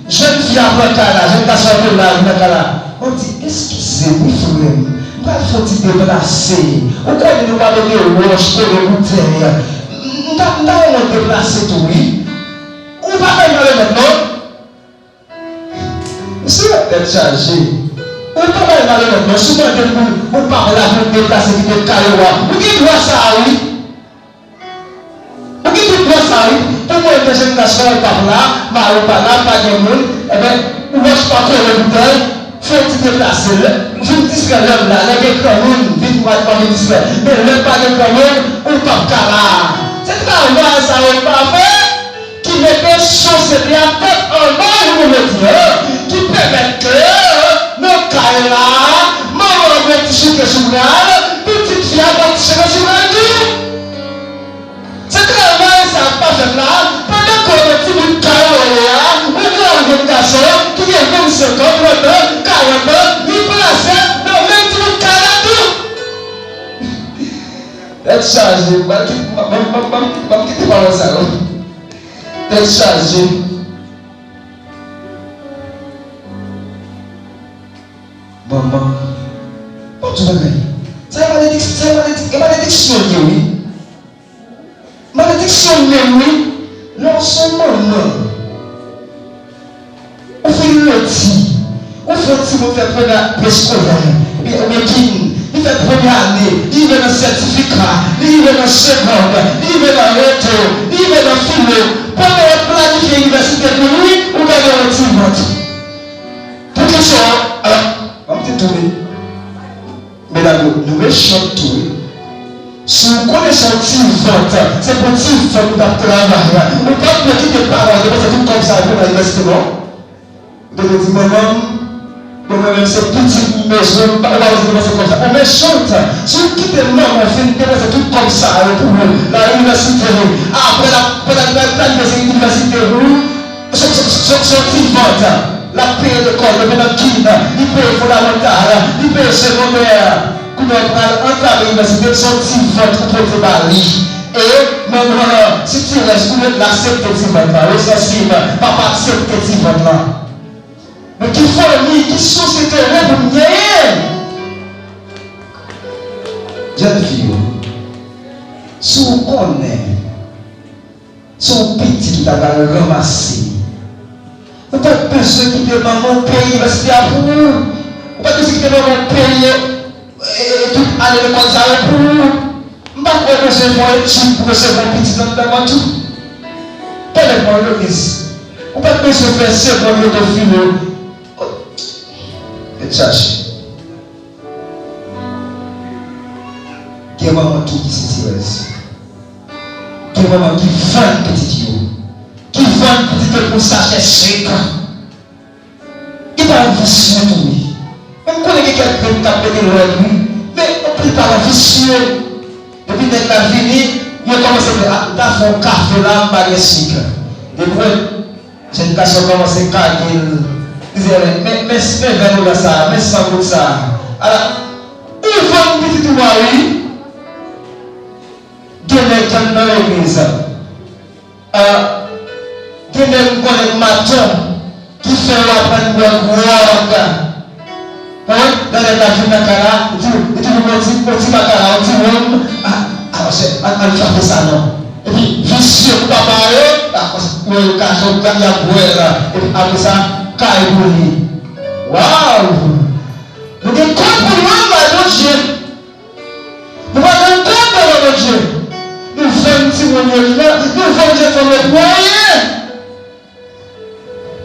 jèn fi a pran kay la, jèn gason an te la, li pran kay la. Mwen di, eskize m wi, frè m, m pral fè yon ti deplase. Ou konnen nou pa mete wòch, kole boutèy. M, m ta, m ta renmen deplase tou, wi. Ou pa bay malonèt, non? Mesye, tèt chaje. Ou pa bay malonèt, non. Si w mande pou, pou papa la pou l deplase kite kay ou a, ou gen dwa sa a, wi. Ou gen tout dwa sa, wi. Pou mwen, te jèn gason, pap la, mari pa la, pa gen moun, enben, ou wòch pa kole boutèy, fè yon ti deplase. Lè, vin distrè lè m la, lè gen granmoun, vin wè mwen vin distrè. Men lè pa gen granmoun, ou pap ka la. Se travay sa yo pa fè, ki mete sosyete a tèt anba jounen jodi a, ki pèmèt ke nan kay la, manman an gen ti chike sou bra l, pitit fi a gen ti chike sou bra l tou. Se travay sa k pa fèt la, pandan ke w nan timoun kay ou ye a, ou gen yon jèn gason ki gen vennsenk an, trant an, karant an, li plase nan menm timoun kay la tou. Tèt chaje, m pral kit-, m, m, m, m, m kite pawòl sa yo. Tèt chaje. Manman, m ap di w bagay. Sa e maledik-, sa e maledik-, e malediksyon l ye, wi. Malediksyon menm, wi. Lè w se manman, ou fin redi, ou fè yon timoun fè premye preskolè, oubyen, oubyen kin, li fè premye ane, li rive nan sètifika, li rive nan segond, li rive nan reto, li rive nan filo. Pandan w ap planifye inivèsite pou li, ou gade yon ti vant. Poukisa? Ban m di tou, wi. Medam yo, nou mechan tou, wi. Si w konnen se yon ti vant, se pou ti vant ou t ap travay. Ou pa t dwe kite paran w te panse tout kòb sa yo pou nan inivèsite, non. Ou te dwe di, manman m, bon, mwen menm se pitit m bezwen, ou pa bezwen depanse kòb sa. Ou mechan. Si w kite manman w fin depanse tout kòb sa yo pou ou nan inivèsite, apre l ap, pandan l ap planifye se inivèsite pou ou, se, se, se, se yon ti vant. L ap peye lekòl, depi nan kin, li peye fondamantal, li peye segondè. Kounye a, pral antrave inivèsite, se yon ti vant ou pote ba li. E manman an, si ti rès ou met la, aksepte ti vant la. Wi, zanmi m, papa aksepte ti vant la. Men ki fanmi, ki sosyete nou pou n genyen? Jèn fi yo, si w konnen se yon pitit ou ta pral ranmase, ou pa t bezwen kite manman w peye inivèsite a pou ou. Ou pa t bezwen kite manman w peye, e, e, tout ane lekòl sa yo pou ou. M pa kwè w bezwen fè yon etid pou resevwa yon pitit anndan mwen tou. Pèmèt mwen, Lonis, ou pa t bezwen fè segond reto filo. Tèt chaje. Gen manman tou ki sitirèz. Gen manman ki vann pitit yo. Ki vann pitit yo pou sachè sik. Gen paran visye tou, wi. Men m konnen gen kèk grenn k ap mete lòd, wi. Men anpil paran visye. Epi nèg la vini, yo kòmanse di, "A, m ta fè yon kafe la, m pa gen sik." Epi, jèn gason kòmanse kage l. Li di, "Men, men, men, men vè nou la sa, men san gout sa." Ala, ou vann pitit ou a, wi. Gen nèg k nan legliz. Ah, gen nèg m konnen maton ki fè yo aprann bwè gwòg. Wi, lè nèg la vin nan kay la, li di, li di, "Yon ti, yon ti bakala, yon ti wonm." Ah, ah, monchè, ann, ann frape sa non. Epi, visye pou papa yo, ah, yo, yo ka, yo ka, y ap bwè la. Epi, apre sa, kay pou li. Waw! Nou gen kont pou nou bay Bondye. Nou pa gen kont devan Bondye. Nou vann timoun yo, nou, nou vann jèn fanm yo pou anyen.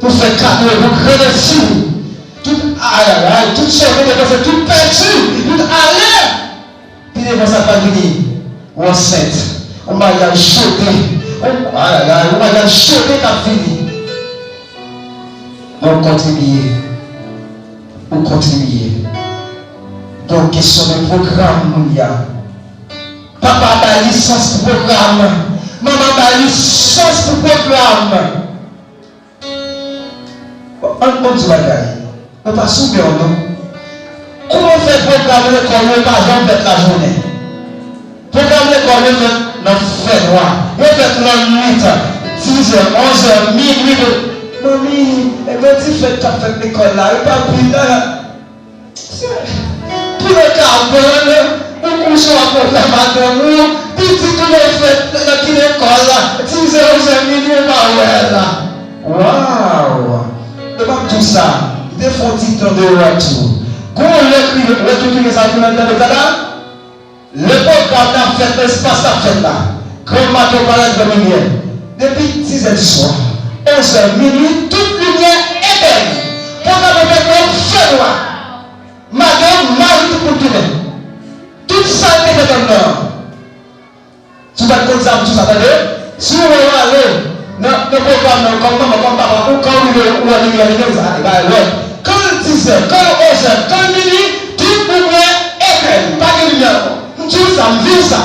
Pou fè kado, pou grandèsi. Tout, ayayay, tout chèvre depanse, tout pèdi, tout ale. Pi devan sa pa vini. Ou ansent. Ou maryaj chote. Ou, ayayay, ou maryaj chote k ap vini. Ou kontribye. Ou kontribye. Donk, kesyon de pwogram moun ya. Papa bay lisans pou pwogram. Manman bay lisans pou pwogram. Bon, ann, ann di bagay. Mwen pa sou bè w non. Kouman fè pwogram lekòl yo pa janm fèt lajounen? Pwogram lekòl yo fèt nan fènwa. Yo fèt lannwit. Dizè, onzè, minwi. Manmi, e bandi fèt k ap fèt lekòl la, yo pa pi la. Pou yo ka aprann, ou kouche w ap fè madanm ou, pitit ou yo fèt nan ki lekòl la, dizè, onzè, minwi, ou pa wè l la. Waw! E m ap di w sa, m te fè yon ti tan deyò tou. Gon lè kriye, lè tou kriye sa tou nan tande sa la? Lè pwogram nan ap fèt nan espas l ap fèt la, grann maten ou pa lage limyè. Depi dizè di swa, onzè, minwi, tout limyè etèn. Pwogram nan fèt nan fènwa. Madanm, mari, tout moun tounen. Tout sa l te fèt anndan an. Si w pa t konn sa, m di w sa, tande. Si w wè w ale nan, nan pwogram nan, kòm manman, kòm papa, ou, kan w rive, ou wè limyè, limyè, sa, e bagay lòd. Kan l dizè, kan l onzè, kan l minwi, tout limyè etèn. Pa gen limyè ankò. M di w sa, m viv sa.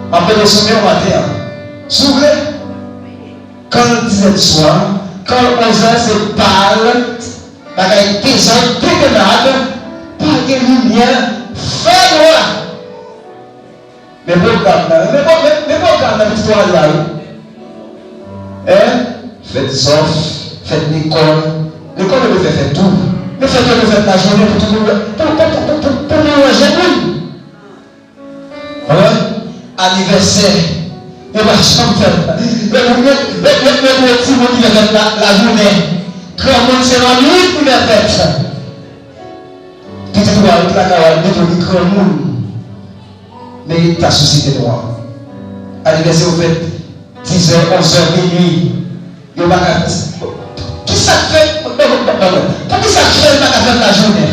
M ap mete sou men w maten an. Si w vle, kan l dizè di swa, kan l onzè, se bal, bagay dezòd, debandad, pa gen limyè, fènwa. Men pwogram nan, men, men, men pwogram nan, pitit ou ale la, wi. Hein? Fèt zòf, fèt lekòl. Lekòl yo dwe fè fèt tou. Men fèt yo dwe fèt lajounen pou tout moun, pou, pou, pou, pou, pou, pou nou wè jèn moun. Hein? Anivèsè. Yo pa janm fèt. Yo, yo, yo, yo, yo, yo, yo, timoun ki fè fèt la, lajounen. Granmoun se lannwit pou fè fèt. Pitit ou a ret lakay ou al mete w li granmoun. Men ta sosyete nou an. Anivèsè ou fèt dizè, onzè, minwi. Yo pa ka. Kisa k fè? Poukisa k fè l pa ka fèt lajounen?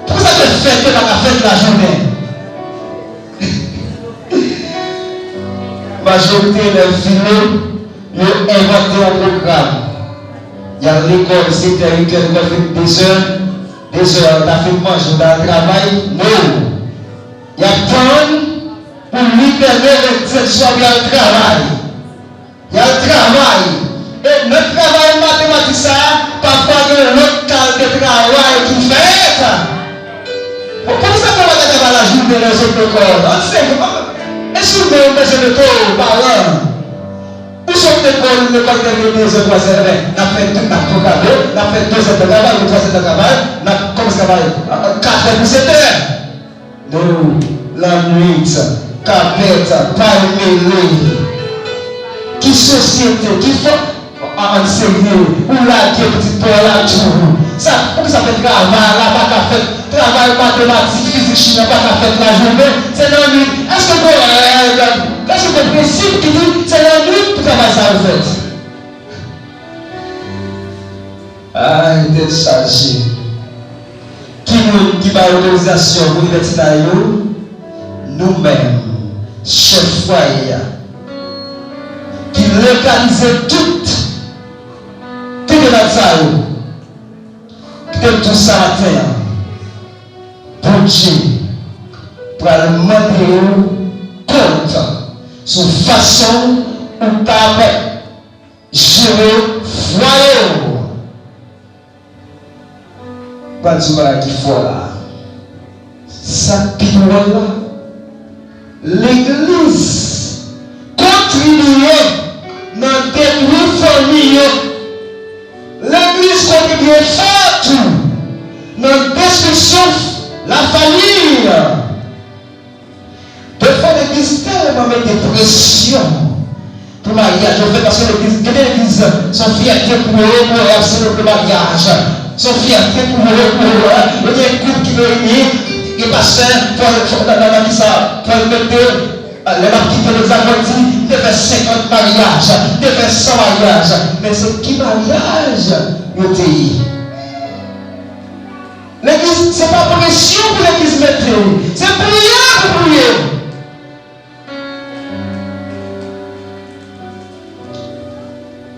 Poukisa k fè fèt yo pa ka fèt lajounen? Majorite elèv filo, yo envante yon pwogram. Y al lekòl sèt è, uit è, lekòl fin dezè, dezè, yo ta fin manje, yo ta al travay. No! Y ap tann pou uit è, nèf è, disèt swa pou y al travay. Y al travay. E nan travay matematik sa a, pafwa gen lòt kalite travay ki fèt. Bon, poukisa travay ta travay lajounen lè yo sot lekòl? Ann serye, e si w menm bezwen mete w paran? Ou sot lekòl, lekòl te vin dezè, twazè, men, n ap fè tout, n ap pwograme, n ap fè dezè tan travay, ou twazè tan travay, n ap kòmanse travay, a, a, katrè pou setè. Nou, lannwit, kapèt, pay mele. Ki sosyete, ki fò, a, ann serye, ou lage pitit pa w la tou. Sa, poukisa fè travay la pa ka fèt, travay matematik, fizik, chimya pa ka fèt lajounen, se lannwit? Èske gen règ, èske gen prensip ki di se lannwit pou travay sa yo fèt? Ay, tèt chaje. Ki moun ki bay otorizasyon pou inivèsita yo? Nou menm, chèf fwaye a, ki legalize tout debandad sa yo. Kite m di w sa maten an. Bondye, pral mande w kont sou fason ou t ap jere fwaye w. Pral di w bagay ki fò la. Sa k pi dwòl la, legliz kontribye nan detwi fanmi yo. Legliz kontribye fò tou nan destriksyon lafanmi. Defwa legliz tèlman mete presyon pou maryaj yo fèt, paske legliz, gen de legliz, se yon fyète pou yo, pou yo ap selebre maryaj. Se yon fyète pou yo, pou yo, yo gen koup ki reyini, gen pastè, fò, fò, nan, nan, nan kisa, fò l mete, lè l ap kite legliz la, fò l di, m te fè senkant maryaj, m te fè san maryaj. Men se ki maryaj yo te ye? Legliz, se pa presyon pou legliz mete, se priyè pou priye.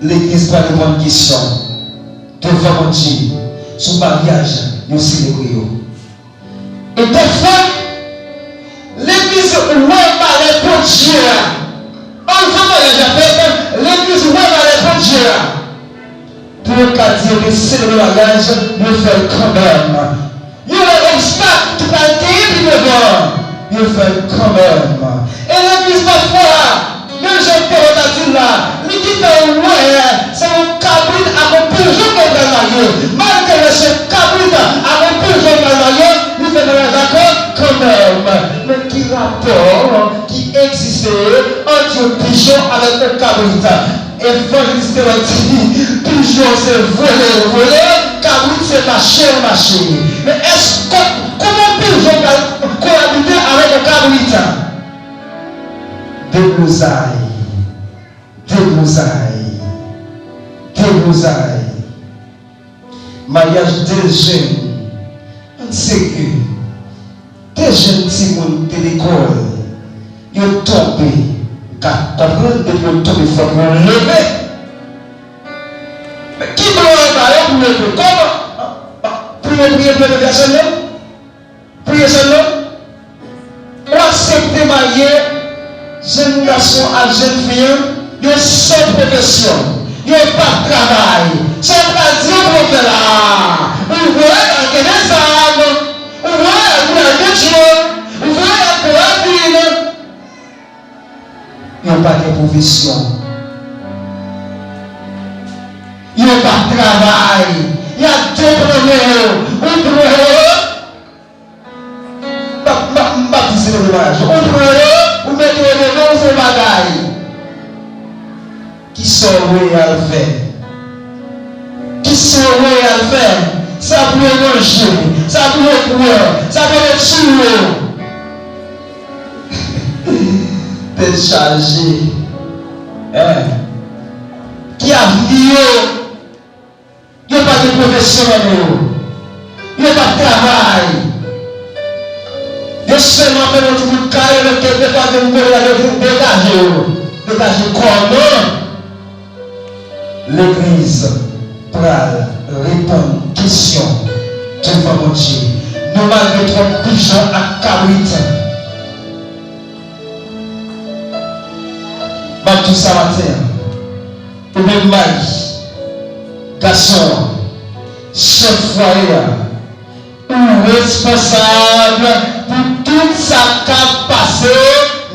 Legliz pral reponn kesyon devan Bondye sou maryaj yo selebre yo. E dèfwa, legliz wè malè Bondye a. Anvan maryaj la fèt, legliz wè malè Bondye a. Pou yo ka di yo te selebre maryaj, yo fè l kanmenm. Yo wè obstak ki pral genyen pi devan, yo fè l kanmenm. E legliz pafwa, menm jan Pè Wòta di l la, li gentan wè se yon kabrit ak yon pijon ke l pral marye. Malgre l se yon kabrit ak yon pijon l pral marye, li fè maryaj la kanmenm. Men ki rapò ki egziste ant yon pijon avèk yon kabrit? Evanjelis te di, pijon se vole yo vole, kabrit se mache yo mache. Men èske, kòman pijon pral koyabite avèk yon kabrit? Deblozay, deblozay, deblozay. Maryaj de jèn, ann serye. De jèn timoun te lekòl, yo tonbe. M ka konprann depi yo tonbe fòk yo leve. Men ki blan an ba yo pou leve? Kòman? Pou yo priye pou leve pèsòn nan? Priye sèlman? Ou aksepte marye jèn gason ak jèn fi an, yo san pwofesyon, yo p ap travay. Sa w pral di yo pou yo fè la a? Ou voye al kenbe zam, ou voye al pou al detwi, ou voye al pou al vin. Yo pa gen pwofesyon. Yo p ap travay. Y ap depann yo. Ou pran yo. M p ap, m p ap, m p ap di se legliz maryaj. Ou pran yo, ou mete yo devan, ou fè bagay. Kisa w voye al fè? Kisa w voye al fè? Sa pou yo manje, sa pou yo bwè, sa pou yo tire. Tèt chaje. Hein? Ki avni yo? Yo pa gen pwofesyon nan men yo. Yo p ap travay. Yo sèlman fè yon ti bout kay, yo mete de twa grenn kote la, yo vin degaje yo. Degaje kòman? Legliz pral reponn kesyon devan Bondye. Nou malgre twòp pijan ak kabrit. M ap di w sa maten an. Ou menm mari, gason an, chèf fwaye a, ou responsab pou tout sa k ap pase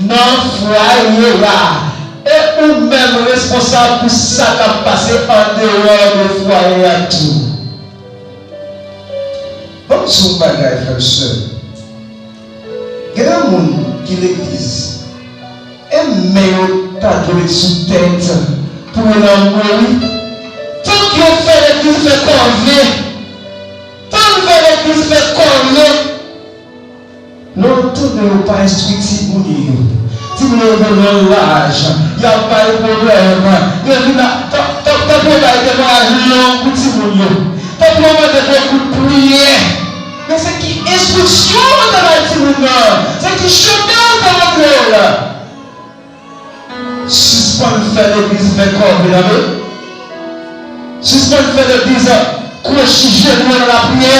nan fwaye a. E ou menm responsab pou sa k ap pase andeyò de fwaye a tou. Ban m di w yon bagay, frè, sè. Gen de moun ki legliz, e men yo ta dwe met sou tèt pou yo nan mori. Tank yo fè legliz fè kòve, tann fè legliz fè kòve. Lè w tande yo pa enstwi timoun yo, timoun yo rive nan laj, y ap bay pwoblèm, yo vin ap, tank, tank, tank yo bay temwayaj long pou timoun yo, tank yo mande bokou priyè. Men se ki enstriksyon w te bay timoun nan? Se ki chemen w te montre l? Sispann fè legliz fè kòve nan men w. Sispann fè legliz kwochi jenou w nan lapriyè.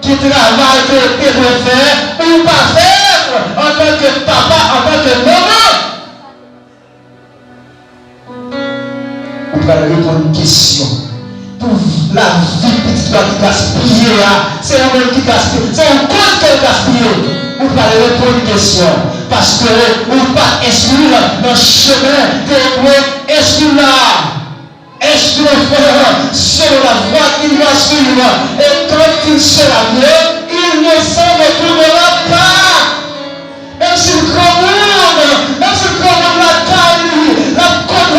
Ki travay ke w te dwe fè, ou pa fè l. antanke papa, antanke manman, ou pral reponn kesyon pou lavi pitit ou a ki gaspiye a. Se ou menm ki gaspiye, se ou koz ke l gaspiye. Ou pral reponn kesyon paske ou pa t enskri l nan chemen ke ou dwe enskri l la. Est-ce que le frère, selon la voie qu'il doit suivre, et quand il sera vieux, il ne s'en retournera pas? Menm si l granmoun, menm si l granmoun lakay li, l ap konn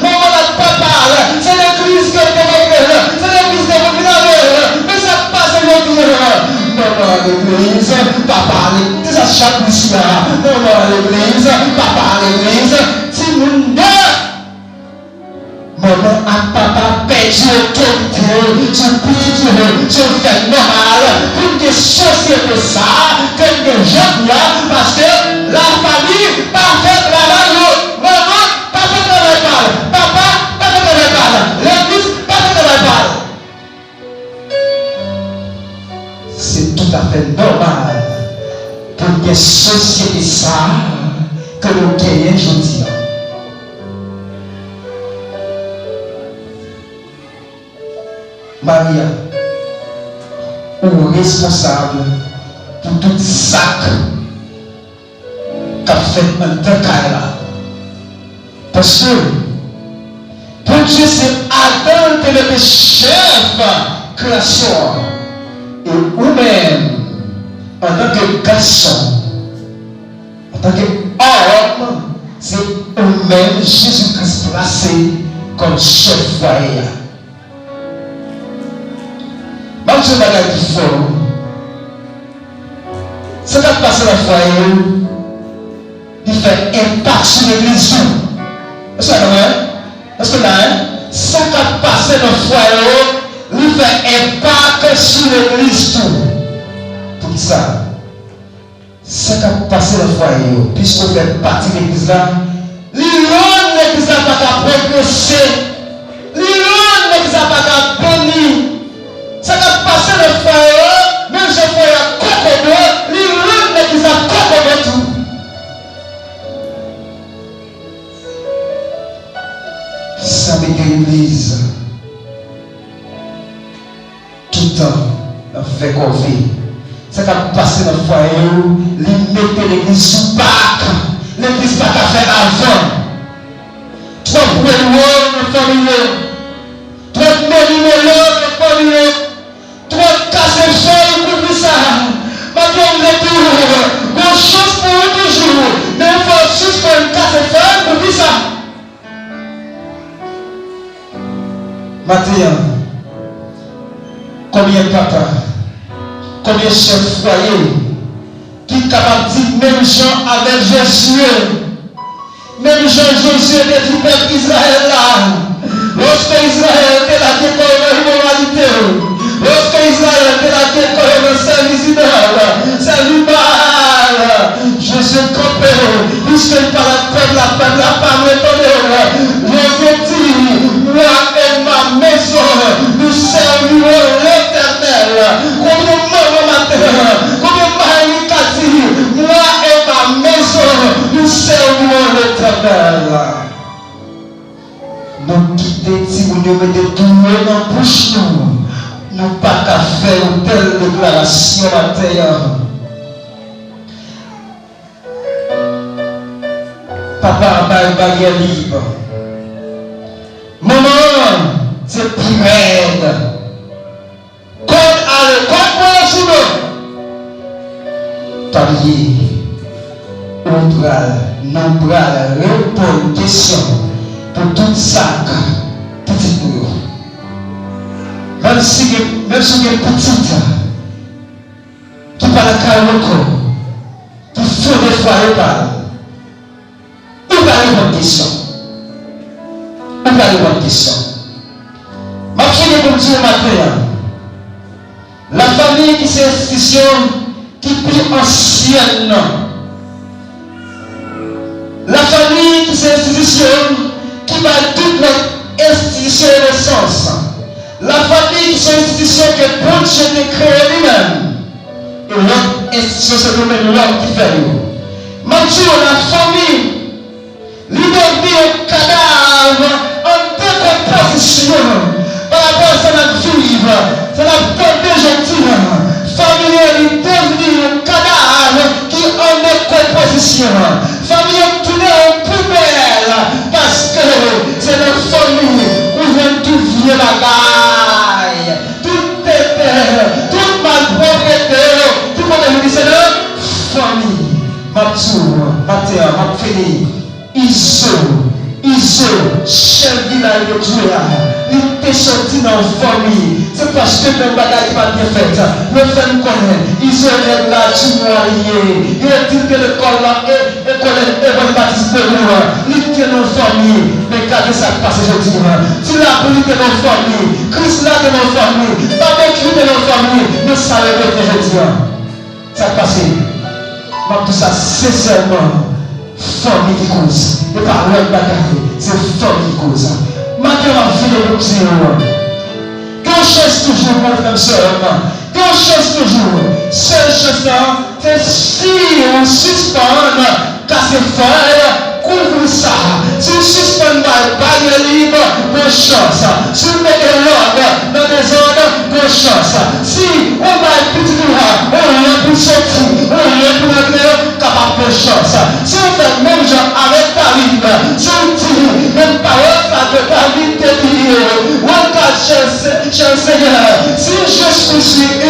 manman l ak papa l, se legliz ke l te mete l, se legliz ke pou vin avè l, men sa k pase jodi a, manman legliz, papa legliz, se sa chak isi a, manman legliz, papa legliz, timoun de Manman ak papa pèdi otorite yo sou pitit yo, se yon fèt nòmal pou n gen sosyete sa a ke n gen jodi a, paske lafanmi pa fè travay yo. Manman pa fè travay pa l, papa pa fè travay pa l, legliz pa fè travay pa l. Se toutafè nòmal pou n gen sosyete sa a ke nou genyen jodi a. Maria, ou responsab pou tout zak k ap fèt anndan kay la. Paske Bondye se Adan te mete chèf kreyasyon an. E ou menm, antanke gason, antanke òm, se ou menm Jezi Kris plase kòm chèf fwaye a. M ap di yon bagay ki fò. Sa k ap pase nan fwaye yo, li fè enpak sou legliz tou. Èske w la, èske w la, en? Sa k ap pase nan fwaye yo, li fè enpak sou legliz tou. Poukisa? Sa k ap pase nan fwaye yo, piske w fè pati legliz la, li rann legliz la pa ka pwogrese, li rann legliz la pa ka beni. Sa k ap pase nan fwaye yo, menm jan fwaye a kokobe, li rann legliz la kokobe tou. Sa mete legliz toutan nan fè kòve. Sa k ap pase nan fwaye yo, li mete legliz sou bak. Legliz pa ka fè avan. Twòp wewò nan fanmi yo. Twòp meli molo nan fanmi yo. Twòp kase fèy kouvri sa. Maten m vle di w, gon chans pou ou toujou, men fò w sispann kase fèy kouvri sa. Maten an, konbyen papa, konbyen chèf fwaye ki kapab di menm jan avèk Jozye, menm jan Jozye te di pèp Izrayèl la, lòske Izrayèl te lage kò yo nan imonalite, lòske Izrayèl te lage kò yo nan sèvis idòl, sèvi Baal, Jozye kanpe, piske l pale ak pèp la, pèp la pa vle tande. Jozye di, Moi et ma maison, nous servirons l'Éternel. Konbyen manman maten an, konbyen mari ka di, Moi et ma maison, nous servirons l'Éternel. Nou kite timoun yo mete dlo nan bouch nou. Nou pa ka fè yon tèl deklarasyon maten an. Papa a bay baryè lib. Manman an se pi rèd. Kòd ale, kòd pran sou do. Pa bliye, ou pral, nou pral reponn kesyon pou tout zak pitit nou yo. Menm si gen, menm si gen pitit ki pa lakay ou ankò, ki fonde fwaye pa l, ou pral reponn kesyon. Ou pral reponn kesyon. M ap fini pou m di w maten an, lafanmi ki se enstitisyon ki pi ansyèn nan. Lafanmi ki se enstitisyon ki bay tout lòt enstitisyon yo nesans. Lafanmi ki se enstitisyon ke Bondye te kreye li menm. E lòt enstitisyon se nou menm lòm ki fè yo. Antyè lafanmi li devni yon kadav an dekonpozisyon parapò a sa n ap viv, sa n ap tande jodi a. Fanmi an li devni yon kadav ki an dekonpozisyon. Fanmi an tounen yon poubèl paske se nan fanmi ou jwenn tout vye bagay, tout tete, tout malpwòpte yo, tout kote nou di se nan fanmi. M ap di w, maten an, m ap fini. Izo, Izo, chèf vilaj de Dye a, li te soti nan yon fanmi. Se paske gen yon bagay ki pa t byen fèt. Yo fè n konnen Izo nèg la di mwa li ye. Yo di l te lekòl la e, e kolèj Evann Batis Delou an. Li te nan yon fanmi. Men gade sa k pase jodi a. Ti Lapli te nan yon fanmi. Krisla te nan yon fanmi. Babekyou te nan yon fanmi. Men sa yo rete jodi a. Sa k pase? M ap di sa sensèman, fanmi ki koz. E pa lòt bagay, se fanmi ki koz. Maten w ap vide pou di yo. Gen yon chans toujou pou frè m, sè m. Gen yon chans toujou. Sèl chans lan, se si w sispann kase fèy, kouvri sa. Si w sispann bay baryè lib, gen chans. Si w mete lòd nan dezòd, gen chans. Si w bay pitit ou a yon lè pou soti, yon lè pou rantre, kapab gen chans. Si w fè menm jan avèk David, si w di menm pawòl sa ke David te di, regarde, cher, cher Seigneur, si je suis